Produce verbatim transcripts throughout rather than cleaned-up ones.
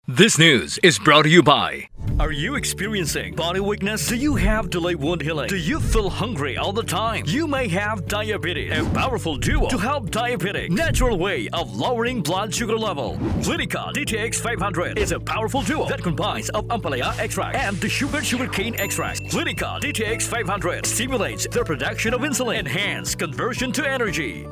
This news is brought to you by. Are you experiencing body weakness? Do you have delayed wound healing? Do you feel hungry all the time? You may have diabetes. A powerful duo to help diabetic natural way of lowering blood sugar level. Clinica D T X five hundred is a powerful duo that combines of ampalaya extract and the sugar sugarcane extract. Clinica D T X five hundred stimulates the production of insulin, enhance conversion to energy.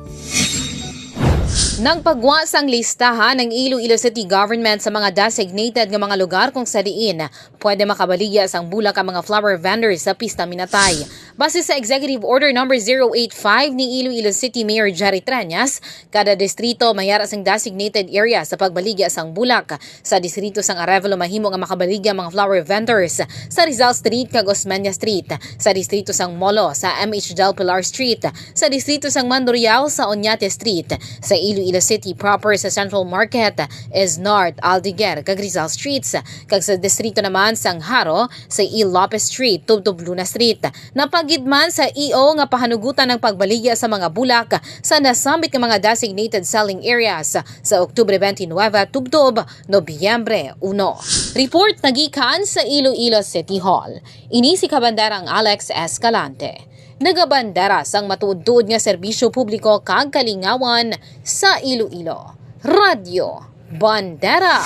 Nagpagwa sang listahan ang Iloilo City Government sa mga designated nga mga lugar kung sa diin pwede makabaligya sang bulak ang mga flower vendors sa Pista Minatay. Base sa Executive Order Number zero eight five ni Iloilo City Mayor Jerry Treñas, kada distrito may ara sang designated area sa pagbaligya sang bulak. Sa distrito sang Arevalo mahimo nga makabaligya ang mga flower vendors sa Rizal Street kag Osmeña Street, sa distrito sang Molo sa M H Del Pilar Street, sa distrito sang Mandurriao sa Oñate Street, sa Iloilo City proper sa Central Market, Isnart, Aldeguer, kag Rizal Streets, kag sa distrito naman sang Jaro sa E. Lopez Street tubtob Luna Street. Napagid man sa E O nga pahanugutan ang pagbaligya sa mga bulak sa nasambit nga mga designated selling areas sa Oktubre twenty-nine tubtob Nobyembre uno. Report nagikan sa Iloilo City Hall. Ini si Kabandarang Alex Escalante. Nagabandera sang matuod-tuod nga serbisyo publiko kag kalingawan sa Iloilo. Radyo Bandera.